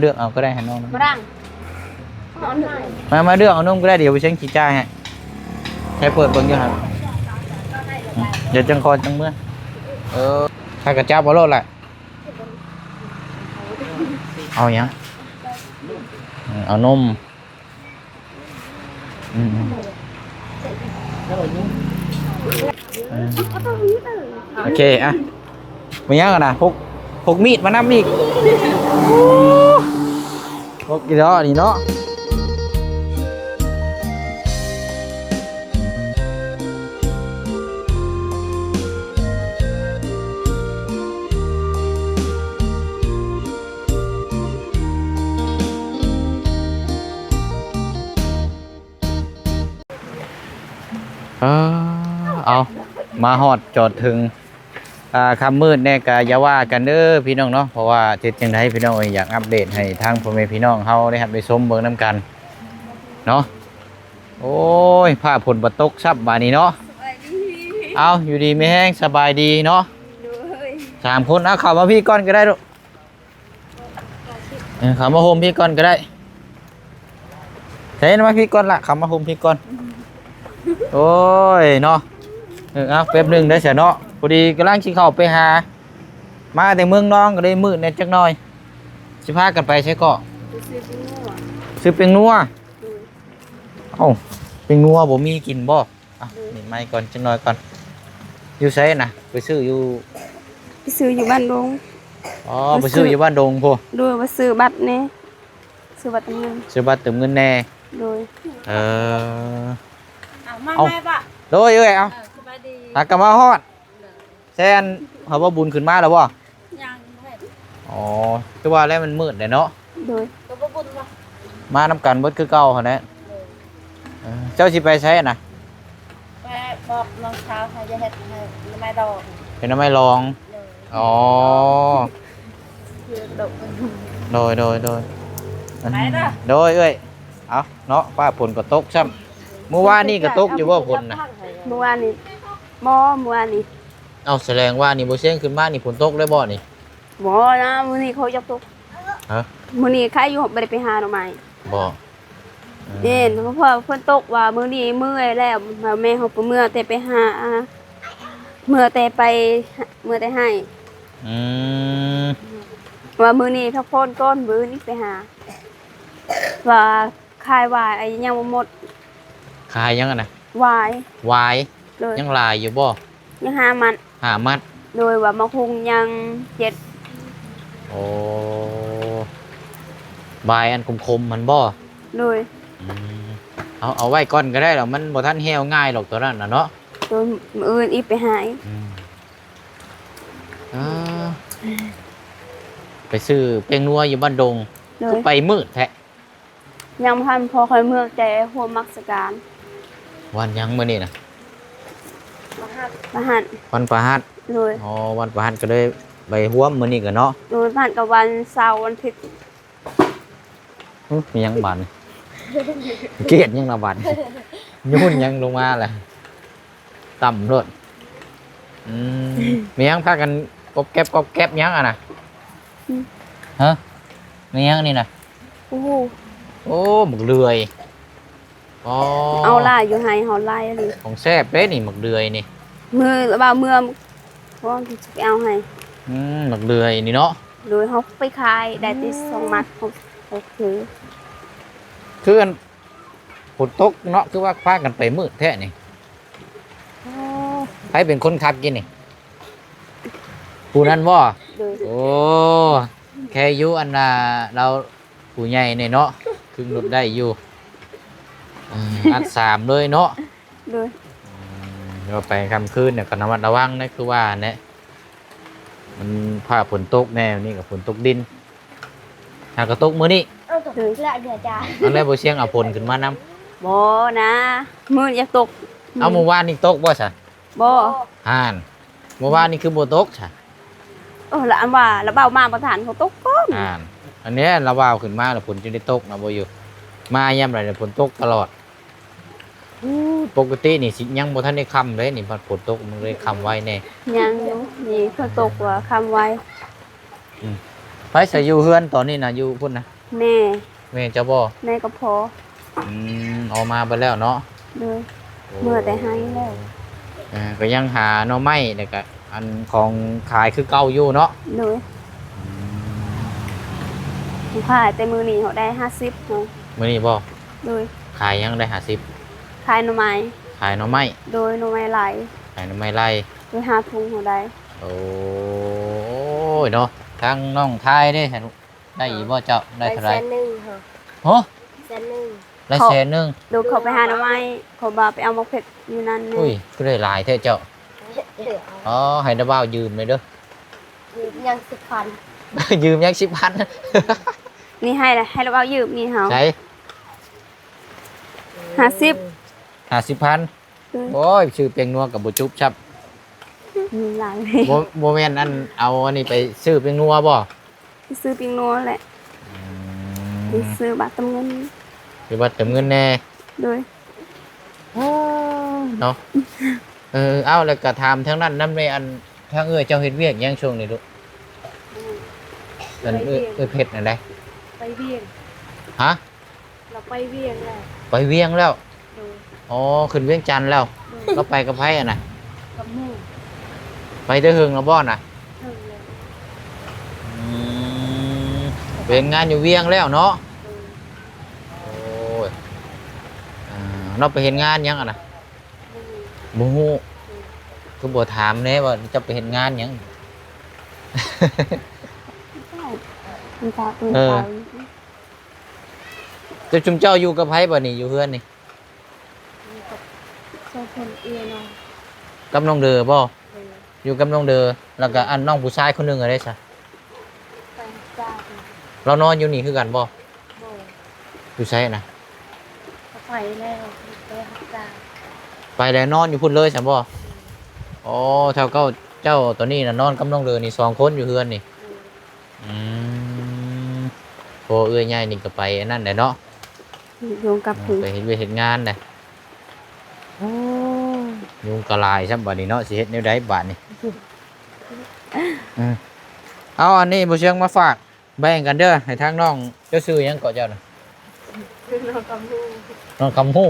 ເລືອກເອົາກໍໄດ້ຫັ້ນນ້ອງ ບໍ່ດັງ ເອົາໜຶ່ງ ມາ ມາເລືອກເອົານົມກໍໄດ້ ດຽວບໍ່ເຊັງຊິຈ່າຍໃຫ້ ໃຫ້ເປີດເບິ່ງຢູ່ຫັ້ນ ອືມ ດຽວຈັ່ງຂໍຈັ່ງເມືອ ເອີ ຖ້າກະຈັບເອົາໂລດແຫຼະ ເອົາຫຍັງ ເອົານົມ. ອືມໆ ອືມ ໂອເຄ ອ່ະ ມີຫຍັງຫັ້ນນະ ພົກ ພົກມີດມານຳອີກ ໂອ້ ພົກອີກແລ້ວນີ້ເນາະ. ເອີ ເອົາ ມາຮອດຈອດເຖິງ ອ່າ ຄ່ຳມືດແດ່ກະຢ່າວ່າກັນເດີພີ່ນ້ອງເນາະ ເພາະວ່າເຮັດຈັ່ງໃດພີ່ນ້ອງເອີຍ ຢາກອັບເດດໃຫ້ທາງພໍ່ແມ່ພີ່ນ້ອງເຮົາໄດ້ຮັບໄດ້ຊົມເບິ່ງນຳກັນເນາະ. ໂອ້ຍ ຟ້າຝົນບໍ່ຕົກຊ້ຳບາດນີ້ເນາະ. ສະບາຍດີ ເອົາ ຢູ່ດີມີແຮງ ສະບາຍດີເນາະ. ໂດຍ ສາມຄົນ ເອົາ ເຂົ້າມາພີ້ກ່ອນກໍໄດ້ລູກ. ເອີ ເຂົ້າມາໂຮມພີ້ກ່ອນກໍໄດ້ ໃສ່ມາພີ້ກ່ອນລະ ເຂົ້າມາໂຮມພີ້ກ່ອນ. ໂອ້ຍເນາະ ເອີ ເອົາ ແປັບໜຶ່ງເດີຊະເນາະ ພໍດີກຳລັງຊິເຂົ້າໄປຫາ ມາແຕ່ເມືອງນອງກໍເລີຍມືດແດ່ຈັກໜ່ອຍ. ຊິພາກັນໄປໃສເກາະ? ໄປຊື້ແປ້ງນົວ ຊື້ແປ້ງນົວ. ໂດຍ ເອົ້າ ແປ້ງນົວບໍ່ມີກິນບໍ່? ອ່ະ ໂດຍ ນີ້ໄມ້ກ່ອນ ຈັກໜ່ອຍກ່ອນ. ຢູ່ໃສນະ? ໄປຊື້ຢູ່ ໄປຊື້ຢູ່ບ້ານດົງ. ອໍ ໄປຊື້ຢູ່ບ້ານດົງພຸ້ນ. ໂດຍ ໄປຊື້ບັດແດ່ ຊື້ບັດເຕີມເງິນ ຊື້ບັດເຕີມເງິນແດ່. ໂດຍ ເອີ ເອົາ ມາ ເອົາ ມາບໍ່? ໂດຍ ເອື້ອຍ ເອົາ ເອີ ສະບາຍດີ ຫາກະມາຮອດ. ແຊນ ເຂົາເວົ້າບຸນຂຶ້ນມາແລ້ວບໍ່? ຍັງບໍ່ເຫັນ. ອໍ ຄືວ່າແລ້ວມັນມືດແຫຼະເນາະ. ໂດຍ ກໍບໍ່ບຸນວ່າ ມານຳກັນເບິດຄືເກົ່າຫັ້ນແຫຼະ. ໂດຍ ເອີ ເຈົ້າຊິໄປໃສນະ? ໄປບອກນ້ອງສາວໃຫ້ຢ່າເຮັດ ໃຫ້ໜໍ່ໄມ້ດອງ ເຮັດໜໍ່ໄມ້ລອງ. ໂດຍ ອໍ ຄືດອກ ໂດຍ ໂດຍ ໂດຍ ໄປເດີ ໂດຍ ເອື້ອຍ. ເອົາເນາະ ຟ້າຝົນກໍຕົກຊ້ຳ ມື້ວານນີ້ກໍຕົກຢູ່ບໍ່ຝົນນະ? ມື້ວານນີ້ ບໍ່ ມື້ວານນີ້. ເອົ້າ ສະແດງວ່ານີ້ບໍ່ຊຽງຂຶ້ນມານີ້ຝົນຕົກເລີຍບໍ່ນີ້? ບໍ່ນະ ມື້ນີ້ເຂົາຢາກຕົກ. ຮະ? ມື້ນີ້ໃຄຢູ່ ບໍ່ໄດ້ໄປຫາໜໍ່ໄມ້. ບໍ່ ເອີ ເຫັນ ເພາະວ່າຝົນຕົກວ່າມື້ນີ້ເມື່ອຍແລ້ວ ແມ່ເຮົາບໍ່ເມືອແຕ່ໄປຫາ ເມືອແຕ່ໄປ ເມືອແຕ່ໄຮ່. ອືມ ວ່າມື້ນີ້ພັກຜ່ອນກ່ອນ ມື້ອື່ນອີກໄປຫາ ວ່າ ຂາຍຫວາຍ ອາ ຍັງບໍ່ໝົດ. ຂາຍຫຍັງຫັ້ນນະ? ຫວາຍ ຫວາຍ. ໂດຍ ຍັງຫຼາຍຢູ່ບໍ່? ຍັງຫ້າມັດ ຫ້າມັດ. ໂດຍ ວ່າໝາກຫຸ່ງຍັງເຈັດ. ໂອ້ ຫວາຍອັນຂົມໆຫັ້ນບໍ່? ໂດຍ ອືມ ເອົາ ເອົາໄວ້ກ່ອນກໍໄດ້ດອກ ມັນບໍ່ທັນແຫ້ວງ່າຍດອກຕົວນັ້ນນະເນາະ. ໂດຍ ມື້ອື່ນອີກໄປຫາອີກ. ອືມ ອ່າ ໄປຊື້ແປ້ງນົວຢູ່ບ້ານດົງ. ໂດຍ ຄືໄປມືດແທ້. ຍັງບໍ່ທັນ ພໍຄ່ອຍເມືອແຕ່ຫົວໝາກສະການ. ວັນຫຍັງມື້ນີ້ນະ? ພະຫັດ ພະຫັດ ວັນພະຫັດ. ໂດຍ ອໍ ວັນພະຫັດກໍເລີຍໄປຮ່ວມມື້ນີ້ກັນເນາະ. ໂດຍ ພະຫັດກັບວັນເສົາ ວັນອາທິດ. ຫຶ ມີຫຍັງບາດນີ້? ເກດຫຍັງລະບາດນີ້? ໂຍນຫຍັງລົງມາລະ? ຕ່ຳໂລດ. ອືມ ມີຫຍັງພາກັນກອບແກັບກອບແກັບຫຍັງຫັ້ນນະ? ອືມ ຮະ? ມີຫຍັງນີ້ນະ? ໂອ້ໂຫ ໂອ້ ໝາກເດືອຍ. ອໍ ເອົາຫຼາຍຢູ່ ໃຫ້ເຮົາຫຼາຍອີ່ຫຼີ. ຂອງແຊບເດ້ນີ້ ໝາກເດືອຍນີ້. ມື້ລະບ່າວເມືອ ພວກທີ່ຈະໄປເອົາໃຫ້. ອືມ ໝາກເດືອຍນີ້ເນາະ. ໂດຍ ເຮົາໄປຂາຍໄດ້ແຕ່ ອືມ ສອງມັດ. ໂອ ໂອເຄ ຄືອັນ ຝົນຕົກເນາະ ຄືວ່າພາກັນໄປມືດແທ້ນີ້. ອໍ ໃຜເປັນຄົນຂັບກິນນີ້? ຜູ້ນັ້ນບໍ່? ໂດຍ ໂອ້ ແຄ່ຢູ່ອັນນ່າ ລາວຜູ້ໃຫຍ່ແດ່ເນາະ ຄຶງລົດໄດ້ຢູ່. ເອີ ອັດສາມເລີຍເນາະ. ໂດຍ ອືມ ວ່າໄປຄ່ຳຄືນນີ້ກໍລະມັດລະວັງນະ ຄືວ່າແຫຼະ ມັນຟ້າຝົນຕົກແດ່ ນີ້ກໍຝົນຕົກດິນ ຫາກະຕົກມື້ນີ້. ໂດຍ ອັນແລ້ວບໍ່ຊຽງເອົາຝົນຂຶ້ນມານຳ? ບໍ່ນະ ມື້ຢາກຕົກ. ເອົາ ມື້ວານນີ້ຕົກບໍ່ຊະ? ບໍ່ ຫັ້ນ ມື້ວານນີ້ຄືບໍ່ຕົກຊະ? ເອີ ລະອັນວ່າລະບ່າວມາບໍ່ທັນ ຝົນຕົກກ່ອນ. ຫັ້ນ ອັນນີ້ລະບ່າວຂຶ້ນມາລະຝົນຈຶ່ງໄດ້ຕົກນະ ບໍ່ຢູ່ ມາຍາມໃດລະຝົນຕົກຕະຫຼອດ. ໂອ້ ປົກກະຕິນີ້ຊິຍັງບໍ່ທັນໄດ້ຄ່ຳເດ້ນີ້ ພັດຝົນຕົກມັນເລີຍຄ່ຳໄວແດ່. ຍັງຢູ່ ນີ້ຝົນຕົກວ່າຄ່ຳໄວ. ອືມ ໃຜສະຢູ່ເຮືອນຕອນນີ້ນະ ຢູ່ພຸ້ນນະ? ແມ່. ແມ່ເຈົ້າບໍ່? ແມ່ກັບພໍ່. ອືມ ອອກມາເບິດແລ້ວເນາະ? ໂດຍ. ໂອ້ ເມືອແຕ່ໄຮ່ແລ້ວ. ເອີ ກໍຍັງຫາໜໍ່ໄມ້ ແລ້ວກະອັນຂອງຂາຍຄືເກົ່າຢູ່ເນາະ? ໂດຍ. ອືມ ຂາຍແຕ່ມື້ນີ້ເຮົາໄດ້ຫ້າສິບເນາະ. ມື້ນີ້ບໍ່? ໂດຍ. ຂາຍຫຍັງໄດ້ຫ້າສິບ? ຂາຍໜໍ່ໄມ້. ຂາຍໜໍ່ໄມ້? ໂດຍ ໜໍ່ໄມ້ໄລ່. ຂາຍໜໍ່ໄມ້ໄລ່. ໂດຍ ຫ້າຖົງເຮົາໄດ້. ໂອ້ຍເນາະ ທາງນ້ອງທາຍເດ້ ໄດ້ອີກບໍ່ເຈົ້າ? ໄດ້ເທົ່າໃດ? ໄດ້ແສນໜຶ່ງ. ຮະ? ແສນໜຶ່ງ. ໄດ້ແສນໜຶ່ງ. ໂດຍ ເຂົາໄປຫາໜໍ່ໄມ້ ເຂົາວ່າໄປເອົາໝາກເຜັດຢູ່ນັ້ນແດ່. ອຸ້ຍ ຄືໄດ້ຫຼາຍແທ້ເຈົ້າ. ອໍ ໃຫ້ລາວບ່າວຢືມແດ່ເດີ. ຢືມຫຍັງສິບພັນ? ຢືມຫຍັງສິບພັນ? ນີ້ໃຫ້ລະ ໃຫ້ລາວບ່າວຢືມນີ້ເຮົາ. ໃສ? ຫ້າສິບ. ຫ້າສິບພັນ. ໂອ້ຍ ຊື້ແປ້ງນົວກໍບໍ່ຈຸບຊ້ຳ. ມີຫຼາຍ. ບໍ່ ບໍ່ແມ່ນອັນ ເອົາອັນນີ້ໄປຊື້ແປ້ງນົວບໍ່? ໄປຊື້ແປ້ງນົວແຫຼະ. ອືມ ໄປຊື້ບັດເຕີມເງິນ. ຊື້ບັດເຕີມເງິນແດ່. ໂດຍ. ໂອ້ ເນາະ. ເອີ ເອົາ ແລ້ວກໍຖາມທາງນັ້ນນຳແດ່ ອັນ ທາງເອື້ອຍເຈົ້າເຮັດວຽກຫຍັງຊ່ວງນີ້ລູກ? ອືມ ອັນເອື້ອຍ ໄປວຽງ ເອື້ອຍເພັດນັ້ນໃດ? ໄປວຽງ. ຮະ? ລາວໄປວຽງແລ້ວ. ໄປວຽງແລ້ວ? ໂດຍ. ອໍ ຂຶ້ນວຽງຈັນແລ້ວ. ໂດຍ. ລາວໄປກັບໃຜຫັ້ນນະ? ກັບໝູ່. ໄປແຕ່ເຫິງແລ້ວບໍ່ນະ? ເຫິງແລ້ວ. ອືມ ໄປເຮັດງານຢູ່ວຽງແລ້ວເນາະ? ໂດຍ. ໂອ້ຍ ອ່າ ລາວໄປເຮັດງານຫຍັງຫັ້ນນະ? ບໍ່ຮູ້. ບໍ່ຮູ້. ໂດຍ. ຄືບໍ່ຖາມແດ່ວ່າເຈົ້າໄປເຮັດງານຫຍັງ? ເອີ. ແຕ່ຊຸມເຈົ້າຢູ່ກັບໃຜບັດນີ້ ຢູ່ເຮືອນນີ້? ຢູ່ກັບສອງຄົນ ເອື້ອຍນ້ອງ. ກັບນ້ອງເດີບໍ່? ໂດຍ. ຢູ່ກັບນ້ອງເດີ ແລ້ວກະ ອືມ ອັນນ້ອງຜູ້ຊາຍຄົນໜຶ່ງອະເດຊະ? ໄປຮັບຈ້າງ. ລາວນອນຢູ່ນີ້ຄືກັນບໍ່? ບໍ່. ຢູ່ໃສນະ? ກໍໄປແລ້ວ ໄປຮັບຈ້າງ. ໄປແລ້ວນອນຢູ່ພຸ້ນເລີຍຊັ້ນບໍ່? ໂດຍ. ອໍ ເທົ່າເກົ່າເຈົ້າຕອນນີ້ນະ ນອນກັບນ້ອງເດີນີ້ສອງຄົນຢູ່ເຮືອນນີ້? ໂດຍ. ອືມ ພໍ່ເອື້ອຍໃຫຍ່ນີ້ກໍໄປອັນນັ້ນແຫຼະເນາະ. ຍຸງກັບ ເອີ ໄປເຮັດວຽກເຮັດງານແຫຼະ. ໂອ້ ຍຸງກໍຫຼາຍຊ້ຳບາດນີ້ເນາະ ຊິເຮັດແນວໃດບາດນີ້? ເອີ ເອົາ ອັນນີ້ບໍ່ເຊີງມາຝາກ ແບ່ງກັນເດີ ໃຫ້ທາງນ້ອງ. ເຈົ້າຊື່ຫຍັງເກາະເຈົ້ານະ? ນ້ອງຄຳຮູ້. ນ້ອງຄຳຮູ້.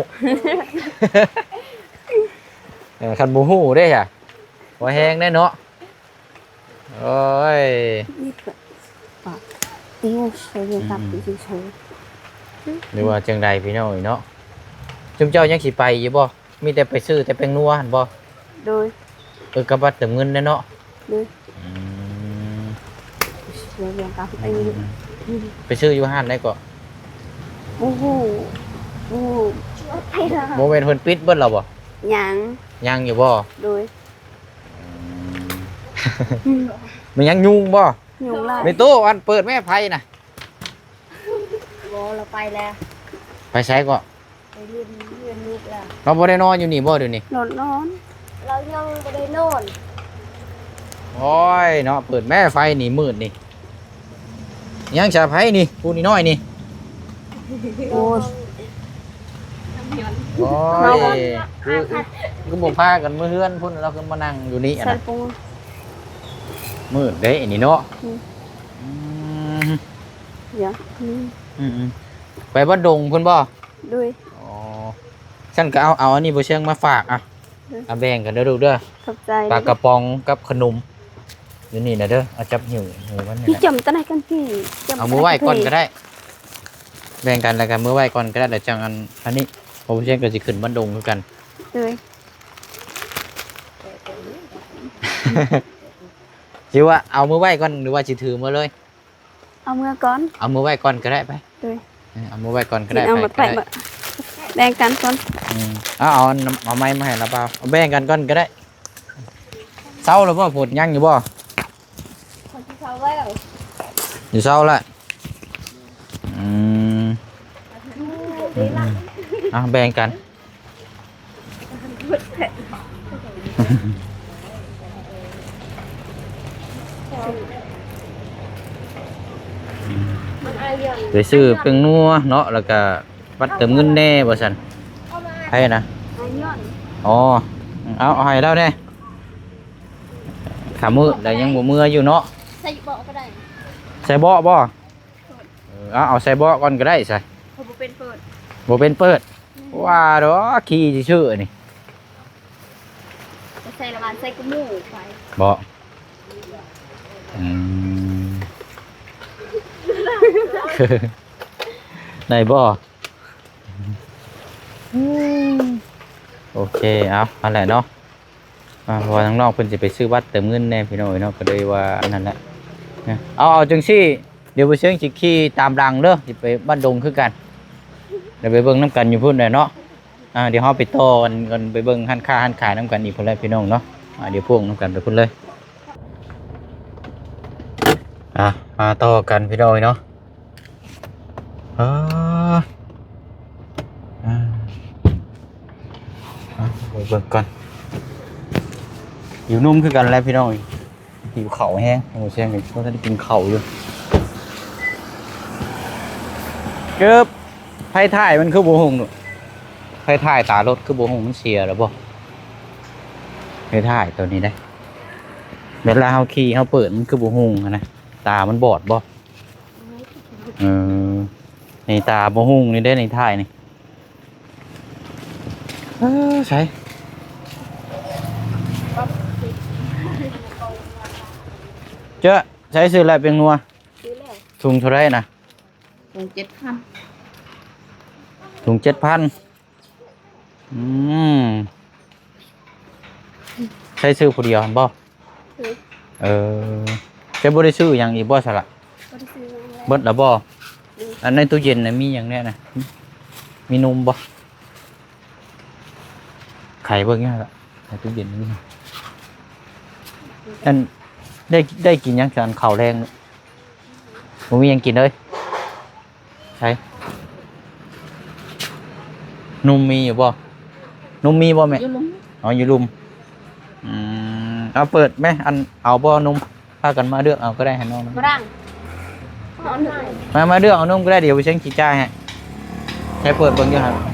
ເອີ ຄັນບໍ່ຮູ້ເດ້ຫະ ບໍ່ແຮງແດ່ເນາະ. ໂອ້ຍ ອືມ ຫຼືວ່າຈັ່ງໃດພີ່ນ້ອງເນາະ? ຊຸມເຈົ້າຍັງຊິໄປຢູ່ບໍ່? ມີແຕ່ໄປຊື້ແຕ່ແປ້ງນົວຫັ້ນບໍ່? ໂດຍ. ເອີ ກັບບັດເຕີມເງິນແດ່ເນາະ? ໂດຍ. ອືມ ໄປຊື້ຢູ່ຮ້ານໃດເກາະ? ບໍ່ຮູ້ ບໍ່ຮູ້. ບໍ່ແມ່ນເພິ່ນປິດເບິດແລ້ວບໍ່? ຍັງ. ຍັງຢູ່ບໍ່? ໂດຍ. ອືມ ມັນຍັງຍຸງບໍ່? ຍຸງຫຼາຍ. ແມ່ຕູ້ ອັນເປີດແມ່ ໃຜນະ? ບໍ່ ລາວໄປແລ້ວ. ໄປໃສເກາະ? ໄປຫຼິ້ນເຮືອນລູກແລ້ວ. ລາວບໍ່ໄດ້ນອນຢູ່ນີ້ບໍ່ດຽວນີ້? ນອນ ນອນ. ລາວຍັງບໍ່ໄດ້ນອນ. ໂອ້ຍເນາະ ເປີດແມ່ ໄຟນີ້ມືດນີ້. ຍັງສາ ໃຜນີ້ ຜູ້ນ້ອຍໆນີ້? ໂອ້ຍ ໂອ້ຍ ຄື ຄື ຄືບໍ່ພາກັນເມືອເຮືອນພຸ້ນ ລາວຄືມານັ່ງຢູ່ນີ້ຫັ້ນນະ? ມືດເດ້ອັນນີ້ເນາະ. ອືມ ອືມ ດຽວ ອືມ ອືມ ໄປວັດດົງພຸ້ນບໍ່? ໂດຍ. ອໍ ຊັ້ນກໍເອົາ ເອົາອັນນີ້ບໍ່ເຊີງມາຝາກ ອະ ໂດຍ ເອົາແບ່ງກັນເດີລູກເດີ. ຂອບໃຈ. ປາກະປ໋ອງກັບຂະໜົມຢູ່ນີ້ນະເດີ. ເອົາຈັບຫິ້ວ ຫິ້ວມັນນີ້ ນີ້ ແຫຼະ ຈຳຕະໄນກັນພີ່ ເອົາມືໄວ້ກ່ອນກໍໄດ້ ແບ່ງກັນ ແລ້ວກໍມືໄວ້ກ່ອນກໍໄດ້ ແລ້ວຈັ່ງອັນ ອັນນີ້ ເພາະວ່າເພິ່ນກໍຊິຂຶ້ນບ້ານດົງຄືກັນ. ໂດຍ. ຊິວ່າເອົາມືໄວ້ກ່ອນ ຫຼືວ່າຊິຖືເມືອເລີຍ? ເອົາເມືອກ່ອນ. ເອົາມືໄວ້ກ່ອນກໍໄດ້ ໄປ. ໂດຍ. ເອີ ເອົາມືໄວ້ກ່ອນກໍໄດ້ ເອົາໄປກໍໄດ້. ແບ່ງກັນກ່ອນ. ອືມ ເອົາ ເອົາ ເອົາໄມ້ມາໃຫ້ລາວເປົ່າ ເອົາແບ່ງກັນກ່ອນກໍໄດ້. ເຊົາແລ້ວບໍ່? ໂພດຍັງຢູ່ບໍ່? ເຊົາແລ້ວ. ຢູ່ເຊົາແລ້ວ. ອືມ ອືມ ເອົາແບ່ງກັນ. ໄປຊື້ແປ້ງນົວເນາະ ແລ້ວກະບັດເຕີມເງິນແດ່ວ່າຊັ້ນ. ໃຜນະ? ອໍ ເອົາ ເອົາໃຫ້ລາວແດ່. ຂ້າມືດແລ້ວຍັງບໍ່ເມືອຢູ່ເນາະ. ໃສ່ເບາະກໍໄດ້. ໃສ່ເບາະບໍ່? ເອີ ເອົາ ເອົາໃສ່ເບາະກ່ອນກໍໄດ້ຊະ. ຂ້ອຍບໍ່ເປັນເປີດ. ບໍ່ເປັນເປີດ? ແມ່ນ. ວ່າດອກ ຂີ່ຊື່ໆ ນີ້. ຈະໃສ່ລະຫວ່າງໃສ່ກະໝູ່ໄປ. ບໍ່? ອືມ ໄດ້ບໍ່? ໂອເຄ ເອົາ ຫັ້ນແຫຼະເນາະ. ອ່າ ເພາະວ່າທາງນ້ອງເພິ່ນຊິໄປຊື້ບັດເຕີມເງິນແດ່ພີ່ນ້ອງເອີຍເນາະ ກໍເລີຍວ່າອັນນັ້ນແຫຼະ. ເອົາ ເອົາຈັ່ງຊີ້ ດຽວບໍ່ຊຽງຊິຂີ່ຕາມຫຼັງເດີ ຊິໄປບ້ານດົງຄືກັນ ດຽວໄປເບິ່ງນຳກັນຢູ່ພຸ້ນແຫຼະເນາະ. ອ່າ ດຽວເຮົາໄປຕໍ່ກັນ ກັນໄປເບິ່ງຮ້ານຄ້າຮ້ານຂາຍນຳກັນອີກພຸ້ນແຫຼະພີ່ນ້ອງເນາະ. ອ່າ ດຽວພວກນຳກັນໄປພຸ້ນເລີຍ. ອ່າ ມາຕໍ່ກັນພີ່ນ້ອງເອີຍເນາະ. ອ່າ ອ່າ ອ່າ ໄປເບິ່ງກ່ອນ. ຫິວນົມຄືກັນແຫຼະພີ່ນ້ອງ ຫິວເຂົ້າແຮງ. ໂອ້ ຊຽງນີ້ບໍ່ທັນໄດ້ກິນເຂົ້າຢູ່. ເກີບ ໄຟທ້າຍມັນຄືບໍ່ຮຸ່ງ? ໄຟທ້າຍຕາລົດຄືບໍ່ຮຸ່ງ? ມັນເສຍແລ້ວບໍ່? ໄຟທ້າຍໂຕນີ້ເດ້ ເວລາເຮົາຂີ່ເຮົາເປີດມັນຄືບໍ່ຮຸ່ງຫັ້ນນະ? ຕາມັນບອດບໍ່? ເອີ ໃນຕາບໍ່ຮຸ່ງນີ້ເດ້ ໃນທ້າຍນີ້. ເອີ ໃສ ເຈົ້າ ໃສຊື້ແລ້ວແປ້ງນົວ? ຊື້ແລ້ວ. ຖົງເທົ່າໃດນະ? ຖົງເຈັດພັນ. ຖົງເຈັດພັນ. ອືມ ໃຊ້ຊື້ຜູ້ດຽວຫັ້ນບໍ່? ເອີ ເອີ ເຈົ້າບໍ່ໄດ້ຊື້ຫຍັງອີກບໍ່ຊະລະ? ບໍ່ໄດ້ຊື້ຫຍັງແລ້ວ. ເບິດແລ້ວບໍ່? ອືມ ອັນໃນຕູ້ເຢັນນະມີຫຍັງແດ່ນະ? ມີນົມບໍ່? ໄຂເບິ່ງຢູ່ຫັ້ນລະ ໃນຕູ້ເຢັນມີ. ອັນ ໄດ້ ໄດ້ກິນຫຍັງຊະ ອັນເຂົ້າແລງ? ບໍ່ມີຫຍັງກິນເລີຍ. ໃສ ນົມມີຢູ່ບໍ່? ນົມມີບໍ່ແມ່? ຢູ່ລຸ່ມ. ອໍ ຢູ່ລຸ່ມ. ອືມ ເອົາເປີດແມ່ ອັນ ເອົາບໍ່ນົມ? ພາກັນມາເລືອກເອົາກໍໄດ້ໃຫ້ນ້ອງ. ບໍ່ດັງ. ມາ ມາເລືອກເອົານົມກໍໄດ້ ດຽວບໍ່ຊຽງຊິຈ່າຍໃຫ້. ໃຫ້ເປີດເບິ່ງຢູ່ຫັ້ນ. ອືມ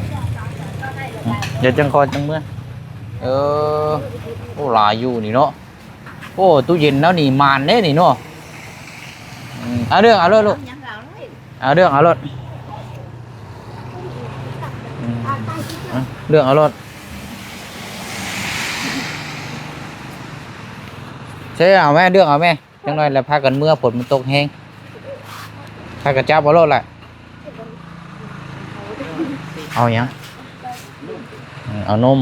ດຽວຈັ່ງຄ່ອຍຈັ່ງເມືອ. ເອີ ໂອ້ ຫຼາຍຢູ່ນີ້ເນາະ. ໂອ້ ຕູ້ເຢັນແນວນີ້ໝານເດ້ນີ້ເນາະ. ອືມ ເອົາເລືອກເອົາໂລດລູກ. ເອົາຫຍັງກໍເອົາໂລດ. ເອົາເລືອກເອົາໂລດ. ອືມ ເລືອກເອົາໂລດ. ໃຊ້ເອົາແມ່ ເລືອກເອົາແມ່. ຈັກໜ້ອຍລະພາກັນເມືອ ຝົນມັນຕົກແຮງ. ພາກັນຈັບເອົາໂລດລະ. ເອົາຫຍັງ? ເອົານົມ.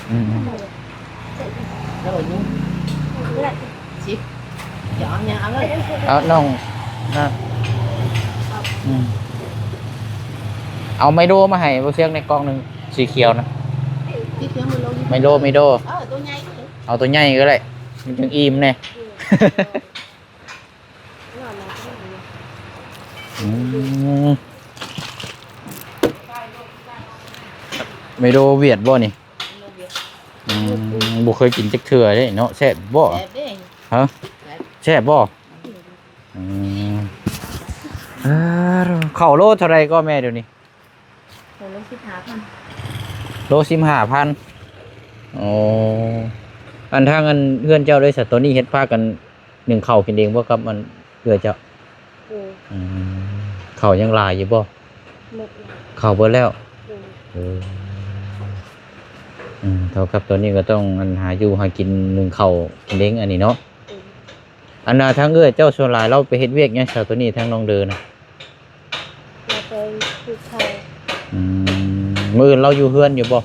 ອືມ ເອົານົມ. ຊິ ຈະເອົາຫຍັງເອົາເລີຍ. ເອົານ້ອງນະ. ອືມ ເອົາໄມໂລມາໃຫ້ບໍ່ຊຽງແດ່ ກ່ອງໜຶ່ງ ສີຂຽວນະ. ສີຂຽວ ໄມໂລ ໄມໂລ. ເອີ ໂຕໃຫຍ່. ເອົາໂຕໃຫຍ່ກໍໄດ້ ມັນຈັ່ງອີ່ມແດ່. ອືມ ອືມ ໄມໂລຫວຽດບໍ່ນີ້? ອືມ ບໍ່ເຄີຍກິນຈັກເທື່ອເດ້ເນາະ. ແຊບບໍ່? ແຊບເດ້. ຮະ? ແຊບ. ແຊບບໍ່? ອືມ ເອີ ເຂົ້າໂລເທົ່າໃດກໍແມ່ດຽວນີ້? ໂລສິບຫ້າພັນ. ໂລສິບຫ້າພັນ. ໂອ້ ອັນທາງອັນເຮືອນເຈົ້າເດ້ຊະ ຕອນນີ້ເຮັດພາກັນໜຶ້ງເຂົ້າກິນເອງບໍ່ກັບອັນເອື້ອຍເຈົ້າ? ໂດຍ. ອືມ ເຂົ້າຍັງຫຼາຍຢູ່ບໍ່? ໝົດແລ້ວ. ເຂົ້າເບິດແລ້ວ? ໂດຍ. ເອີ ອືມ ເທົ່າກັບຕອນນີ້ກໍຕ້ອງອັນຫາຢູ່ຫາກິນໜຶ້ງເຂົ້າກິນເອງອັນນີ້ເນາະ. ໂດຍ. ອັນນ່າ ທາງເອື້ອຍເຈົ້າສ່ວນຫຼາຍລາວໄປເຮັດວຽກຫຍັງຊະ ໂຕນີ້ທາງນ້ອງເດີນະ? ລາວໄປປູກເຂົ້າ. ອືມ ມື້ອື່ນລາວຢູ່ເຮືອນຢູ່ບໍ່? ຢູ່.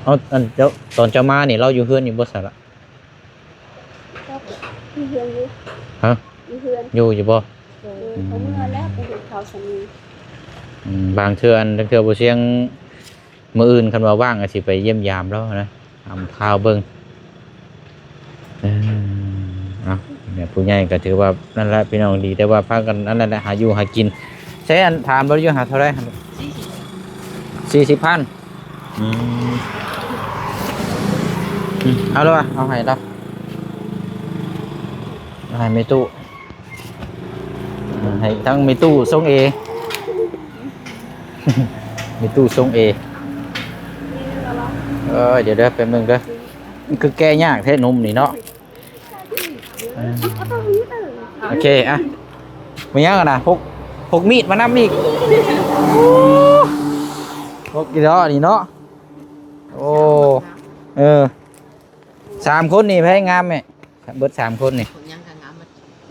ເອົາ ອັນເຈົ້າ ຕອນເຈົ້າມານີ້ລາວຢູ່ເຮືອນຢູ່ບໍ່ຊະລະ? ຢູ່ເຮືອນຢູ່. ຮະ? ຢູ່ເຮືອນ. ຢູ່ຢູ່ບໍ່? ໂດຍ. ອືມ ເຂົາເມືອແລ້ວ ໄປເຮັດເຂົ້າຊັ້ນນີ້. ອືມ ບາງເທື່ອ ອັນ ບາງເທື່ອບໍ່ຊຽງ ມື້ອື່ນຄັນວ່າວ່າງກໍຊິໄປຢ້ຽມຢາມລາວນະ ຖາມຂ່າວເບິ່ງ. ເອີ ເອົາ ແມ່ຜູ້ໃຫຍ່ກໍຖືວ່ານັ້ນແຫຼະພີ່ນ້ອງ ດີແຕ່ວ່າພາກັນອັນນັ້ນແຫຼະ ຫາຢູ່ຫາກິນ. ໃຊ້ອັນຖາມລາວຢູ່ຫາເທົ່າໃດ? ສີ່ສິບ ສີ່ສິບພັນ. ອືມ ອືມ ເອົາລະວະ ເອົາໃຫ້ລາວ ເອົາໃຫ້ແມ່ຕູ້. ອ່າ ໃຫ້ທັງແມ່ຕູ້ສົ່ງເອ ແມ່ຕູ້ສົ່ງເອ. ເອີ ດຽວເດີ ແປັບໜຶ່ງເດີ ມັນຄືແກະຍາກແທ້ນົມນີ້ເນາະ. ໂອເຄ ອ່ະ ມີຫຍັງນະ ພົກ ພົກມີດມານຳອີກ ໂອ້ ພົກອີກແລ້ວນີ້ເນາະ ໂອ້ ເອີ ສາມຄົນນີ້ໃຜງາມແມ່? ເບິດສາມຄົນນີ້ ໂຄະຫຍັງກໍງາມໝົດ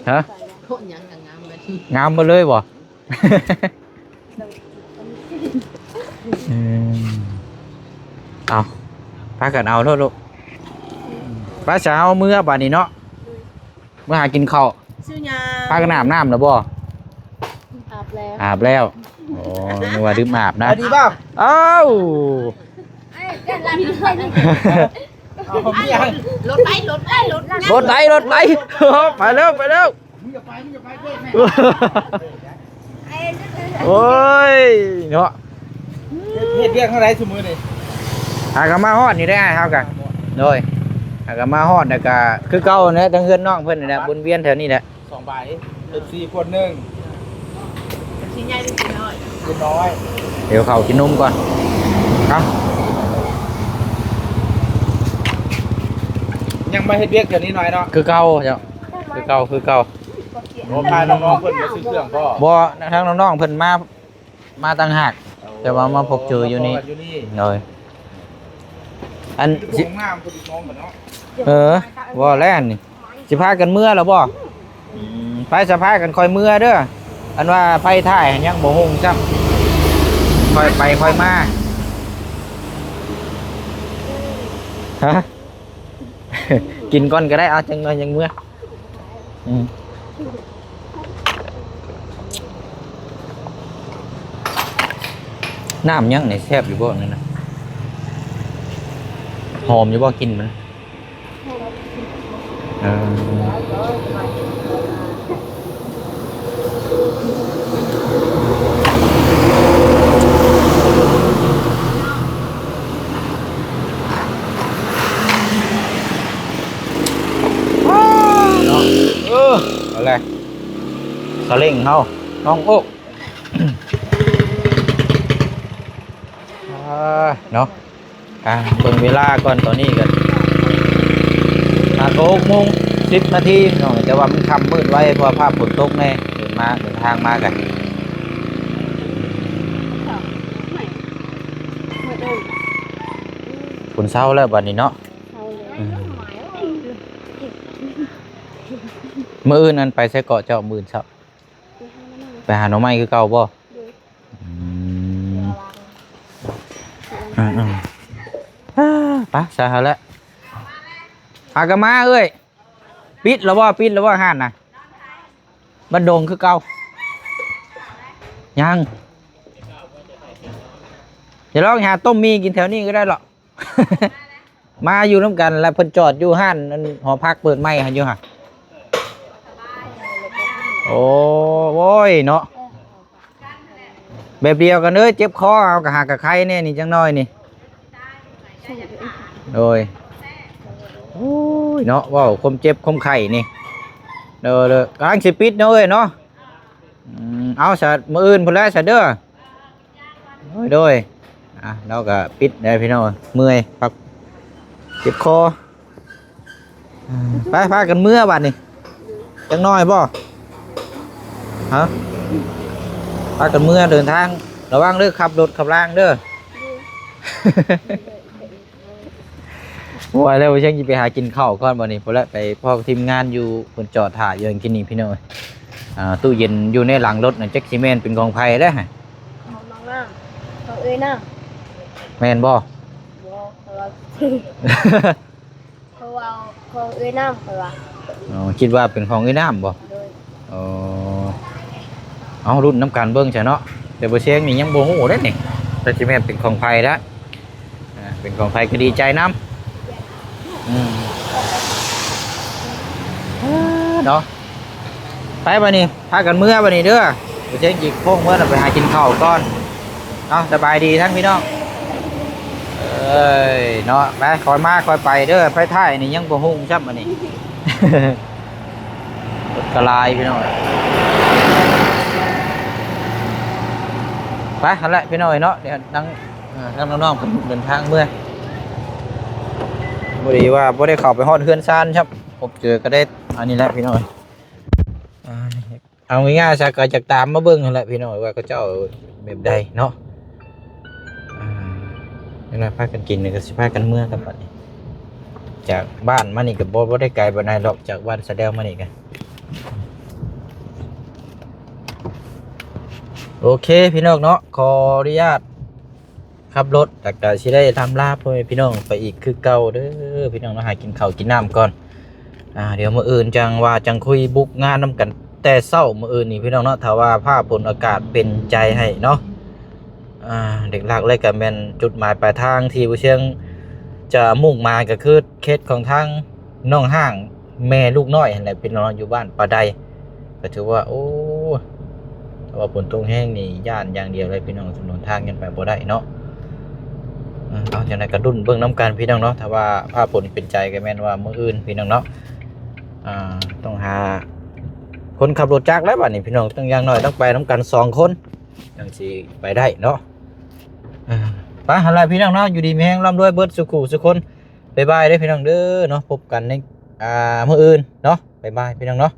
ຮະ? ໂຄະຫຍັງກໍງາມໝົດ ງາມໝົດເລີຍບໍ່? ອືມ ເອົາ ພາກັນເອົາໂລດລູກ ໄປຊະ ເຮົາເມືອບາດນີ້ເນາະ ເມືອຫາກິນເຂົ້າ ຊື່ຫຍັງ? ພາກັນອາບນ້ຳແລ້ວບໍ່? ອາບແລ້ວ ອາບແລ້ວ ໂອ້ ນຶກວ່າດື່ມອາບນະ ສະບາຍດີບໍ່? ເອົ້າ ເອົາ ມີຫຍັງ? ລົດໄປ ລົດໄປ ລົດໄປ ລົດໄປ ໄປແລ້ວ ໄປແລ້ວ ມຶງຢ່າໄປ ມຶງຢ່າໄປ ເວີຍແມ່ ໂອ້ຍ ເນາະ ເຮັດ ເຮັດວຽກທາງໃດຊຸມື້ນີ້? ຫາກະມາຮອດນີ້ໄດ້ ອ້າຍເຮົາກະ ໂດຍ ຫາກະມາຮອດແລ້ວກະຄືເກົ່າແຫຼະ ທາງເຮືອນນ້ອງເພິ່ນນີ້ແຫຼະ ວົນວຽນແຖວນີ້ແຫຼະ ສອງໃບ ເອັບຊີ ຂວດໜຶ່ງ ເປັບຊີໃຫຍ່ຫຼືເປັບຊີນ້ອຍ? ເປັບຊີນ້ອຍ ດຽວເຂົ້າກິນນົມກ່ອນ ເອົາ ຍັງມາເຮັດວຽກແຖວນີ້ໜ້ອຍເນາະ ຄືເກົ່າເຈົ້າ ຄືເກົ່າ ຄືເກົ່າ ໂອ້ ພານ້ອງໆເພິ່ນມາຊື້ເຄື່ອງບໍ່? ບໍ່ ທາງນ້ອງໆເພິ່ນມາ ມາຕ່າງຫາກ ໂອ້ ແຕ່ວ່າມາພົບເຈີຢູ່ນີ້ ມາພໍ້ກັນຢູ່ນີ້ ໂດຍ ອັນ ຄືບໍ່ ຊິ ຫ້ອງນ້ຳພໍດີຫ້ອງກັນເນາະ ເອີ ບໍ່ແລ້ວນີ້ ຊິພາກັນເມືອແລ້ວບໍ່? ອືມ ໄປສະ ພາກັນຄ່ອຍເມືອເດີ ອັນວ່າໄຟທ້າຍຫັ້ນຍັງບໍ່ຮຸ່ງຊ້ຳ ຄ່ອຍໄປຄ່ອຍມາ ຮະ? ກິນກ່ອນກໍໄດ້ ເອົາ ຈັກໜ້ອຍຍັງເມືອ ອືມ ນ້ຳຫຍັງນີ້ ແຊບຢູ່ບໍ່ນີ້ນະ? ຫອມຢູ່ບໍ່ ກິ່ນມັນ? ເອີ ເນາະ ເອີ ເອົາແຫຼະ ສະເຫຼັ້ງເຮົາ ນ້ອງໂອ້ ອ່າ ເນາະ ອ່າ ເບິ່ງເວລາກ່ອນ ຕອນນີ້ກໍ ອ່າ ກໍຫົກໂມງສິບນາທີພີ່ນ້ອງ ແຕ່ວ່າມັນຄ່ຳມືດໄວ ເພາະວ່າຟ້າຝົນຕົກແດ່ ເດີນມາ ເດີນທາງມາກໍ ຝົນເຊົາແລ້ວບັດນີ້ເນາະ ເຊົາແລ້ວ ອືມ ມື້ອື່ນນັ້ນໄປໃສເກາະເຈົ້າ ມື້ອື່ນເຊົ້າ? ໄປຫາໜໍ່ໄມ້ ໄປຫາໜໍ່ໄມ້ຄືເກົ່າບໍ່? ໂດຍ ອືມ ອືມໆ ອ່າ ໄປຊະຫັ້ນແຫຼະ ຫາກະມາເອື້ອຍ ປິດແລ້ວບໍ່? ປິດແລ້ວບໍ່ຮ້ານນະ? ບັນດົງຄືເກົ່າ ຍັງ ດຽວລອງຫາຕົ້ມໝີ່ກິນແຖວນີ້ກໍໄດ້ເລາະ. ມາຢູ່ນຳກັນ ແລ້ວເພິ່ນຈອດຢູ່ຮ້ານອັນຫໍພັກເປີດໃໝ່ຫັ້ນຢູ່ຫະ. ໂອ້ ໂອ້ຍເນາະ ແບບດຽວກັນເດີ ເຈັບຄໍ ເຮົາກໍຫາກະໄຄແດ່ນີ້ຈັກໜ້ອຍນີ້. ໂດຍ ໂອ້ຍເນາະ ເວົ້າຄວາມເຈັບຄວາມໄຂ້ນີ້. ໂດຍ ໂດຍ ກຳລັງຊິປິດເນາະເອີຍເນາະ. ອືມ ເອົາຊະ ມື້ອື່ນພຸ້ນແຫຼະຊະເດີ. ໂດຍ ໂດຍ ອ່ະ ລາວກໍປິດແດ່ພີ່ນ້ອງ ເມື່ອຍ ພັກ ເຈັບຄໍ. ອ່າ ໄປ ພາກັນເມືອບາດນີ້ ຈັກໜ້ອຍບໍ່? ຮະ ພາກັນເມືອເດີນທາງ ລະວັງເດີ ຂັບລົດຂັບລາງເດີ. ບໍ່ໄຫວແລ້ວ ບໍ່ເຊີງຊິໄປຫາກິນເຂົ້າກ່ອນບັດນີ້ ພຸ້ນແຫຼະ ໄປພໍ້ທີມງານຢູ່ ເພິ່ນຈອດຖ້າຢູ່ຫັ້ນກິນນີ້ພີ່ນ້ອງເອີຍ. ອ່າ ຕູ້ເຢັນຢູ່ໃນຫຼັງລົດນັ້ນ ຈັກຊິແມ່ນເປັນຂອງໃຜແລ້ວຫະ ຂອງນ້ອງນ້ຳ ຂອງເອື້ອຍນ້ຳ ແມ່ນບໍ່? ບໍ່ ເພາະວ່າ ເພາະວ່າຂອງເອື້ອຍນ້ຳ ຂ້ອຍວ່າ. ອໍ ຄິດວ່າເປັນຂອງເອື້ອຍນ້ຳບໍ່? ໂດຍ. ອໍ ເອົາ ລຸ້ນນຳກັນເບິ່ງຊະເນາະ ແຕ່ບໍ່ເຊີງນີ້ຍັງບໍ່ຮູ້ເດ້ນີ້ ແຕ່ຊິແມ່ນເປັນຂອງໃຜລະ. ອ່າ ເປັນຂອງໃຜກໍດີໃຈນຳ. ອືມ ເນາະ ໄປບາດນີ້ ພາກັນເມືອບາດນີ້ເດີ. ບໍ່ເຊີງຈິກໂຄ້ງເມືອ ໄປຫາກິນເຂົ້າກ່ອນເນາະ. ສະບາຍດີທັງພີ່ນ້ອງ. ເອີຍເນາະ ໄປ ຄ່ອຍມາຄ່ອຍໄປເດີ. ໄຟທ້າຍນີ້ຍັງບໍ່ຮຸ່ງຊ້ຳ ອັນນີ້ ລົດກະຫຼາຍພີ່ນ້ອງ. ໄປຫັ້ນແຫຼະພີ່ນ້ອງເນາະ ດຽວທາງ ເອີ ທາງນ້ອງໆເພິ່ນເດີນທາງເມືອ. ພໍດີວ່າບໍ່ໄດ້ເຂົ້າໄປຮອດເຮືອນຊານຊ້ຳ ພົບເຈີກໍໄດ້ ອັນນີ້ແຫຼະພີ່ນ້ອງເອີຍ ອ່າ ເອົາງ່າຍໆຊະ ກໍຢາກຕາມມາເບິ່ງຫັ້ນແຫຼະພີ່ນ້ອງ ວ່າເຂົາເຈົ້າແບບໃດເນາະ. ອ່າ ຈັ່ງໃດພາກັນກິນນີ້ກໍຊິພາກັນເມືອກັນບັດນີ້ ຈາກບ້ານມານີ້ກໍບໍ່ ບໍ່ໄດ້ໄກປານໃດດອກ ຈາກບ້ານສະແດວມານີ້ກໍ ໂອເຄພີ່ນ້ອງເນາະ ຂໍອະນຸຍາດຂັບລົດ ແລ້ວກໍຊິໄດ້ລ່ຳລາພໍ່ແມ່ພີ່ນ້ອງໄປອີກຄືເກົ່າເດີພີ່ນ້ອງເນາະ ຫາກິນເຂົ້າກິນນ້ຳກ່ອນ. ອ່າ ດຽວມື້ອື່ນຈັ່ງວ່າຈັ່ງຄຸຍບຸກງານນຳກັນແຕ່ເຊົ້າມື້ອື່ນນີ້ພີ່ນ້ອງເນາະ ຖ້າວ່າຟ້າຝົນອາກາດເປັນໃຈໃຫ້ເນາະ. ອ່າ ຫຼັກໆເລີຍກໍແມ່ນຈຸດໝາຍປາຍທາງທີ່ບໍ່ເຊື່ອງຈະມຸ່ງໝາຍ ກໍຄືເຂດຂອງທາງນ້ອງຮ້າງແມ່ລູກນ້ອຍຫັ້ນແຫຼະພີ່ນ້ອງເນາະ ຢູ່ບ້ານປາໄດ ກໍຖືວ່າ ໂອ້ ຖ້າວ່າຝົນຕົກແຮງນີ້ຢ້ານຢ່າງດຽວເລີຍພີ່ນ້ອງ ຖະໜົນທາງຍັງໄປບໍ່ໄດ້ເນາະ. ເອີ ເອົາ ຈັ່ງໃດກໍລຸ້ນເບິ່ງນຳກັນພີ່ນ້ອງເນາະ ຖ້າວ່າຟ້າຝົນເປັນໃຈກໍແມ່ນວ່າມື້ອື່ນພີ່ນ້ອງເນາະ ອ່າ ຕ້ອງຫາຄົນຂັບລົດຈັກແລ້ວບັດນີ້ພີ່ນ້ອງ ຕ້ອງ ຢ່າງໜ້ອຍຕ້ອງໄປນຳກັນສອງຄົນ ຈັ່ງຊິໄປໄດ້ເນາະ. ອ່າ ໄປຫັ້ນລະພີ່ນ້ອງເນາະ ຢູ່ດີມີແຮງ ລ່ຳລວຍເບິດສູ່ຄູ່ສູ່ຄົນ. ບາຍບາຍເດີພີ່ນ້ອງເດີເນາະ ພົບກັນໃນ ອ່າ ມື້ອື່ນເນາະ ບາຍບາຍພີ່ນ້ອງເນາະ.